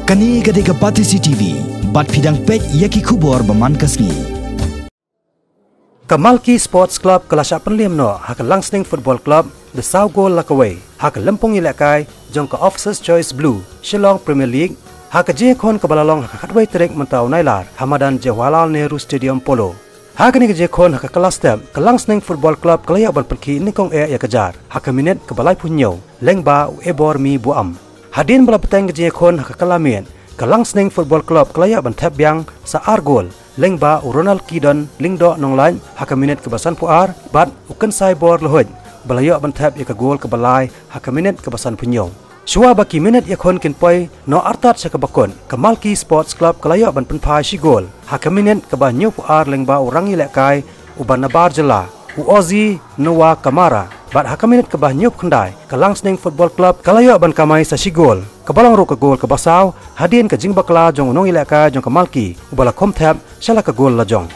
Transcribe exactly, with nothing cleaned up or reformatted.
Kane ka dei ka Batesi T V, bad phi dang peit ïa ki khubor ba man ka sngi. Ka Malki Sports Club ka la shah pynliem noh ha ka Langsning Football Club da saw gol la kawei ha ka lympung ïalehkai jong ka Officers Choice Blue Shillong Premier League, ha ka jingïakhun kaba la long ha ka khatwei tarik mynta u Nailar ha madan Jawaharlal Nehru Stadium, Polo. Ha kane ka jingïakhun ha ka kylla step, ka Langsning Football Club ka la ïoh ban pynkhih nyngkong eh ïa ka jar ha ka minit kaba laiphew hynñiew lyngba u Ebormi Buam. Hadien ba la bteng ka jingïakhun ha ka kylla miet, ka Langsning Football Club ka la ïoh ban thep biang sa ar gol lyngba u Ronald Kidon Lyngdoh Nonglait ha ka minit kaba sanphew ar bad u Kynsaibor Lahuid ba la ïoh ban thep ïa ka gol kaba lai ha ka minit kaba sanphew hynñiew. Shuwa ba ki minit ïakhun kin poi noh artat sha kaba kut, ka Malki Sports Club ka la ïoh ban pynphai shi gol ha ka minit kaba hynñiewphew ar lyngba u rangïalehkai uba nabar jylla, u Ozzy Noah Kamara, bad ha ka minit kaba hynñiewphew khyndai, ka Langsning Football Club ka la ïoh ban kamai sa shi gol, kaba long ruh ka gol kaba saw hadien ka jingbakla jong u nongïalehkai jong ka Malki uba la khum thep sha la ka gol la jong.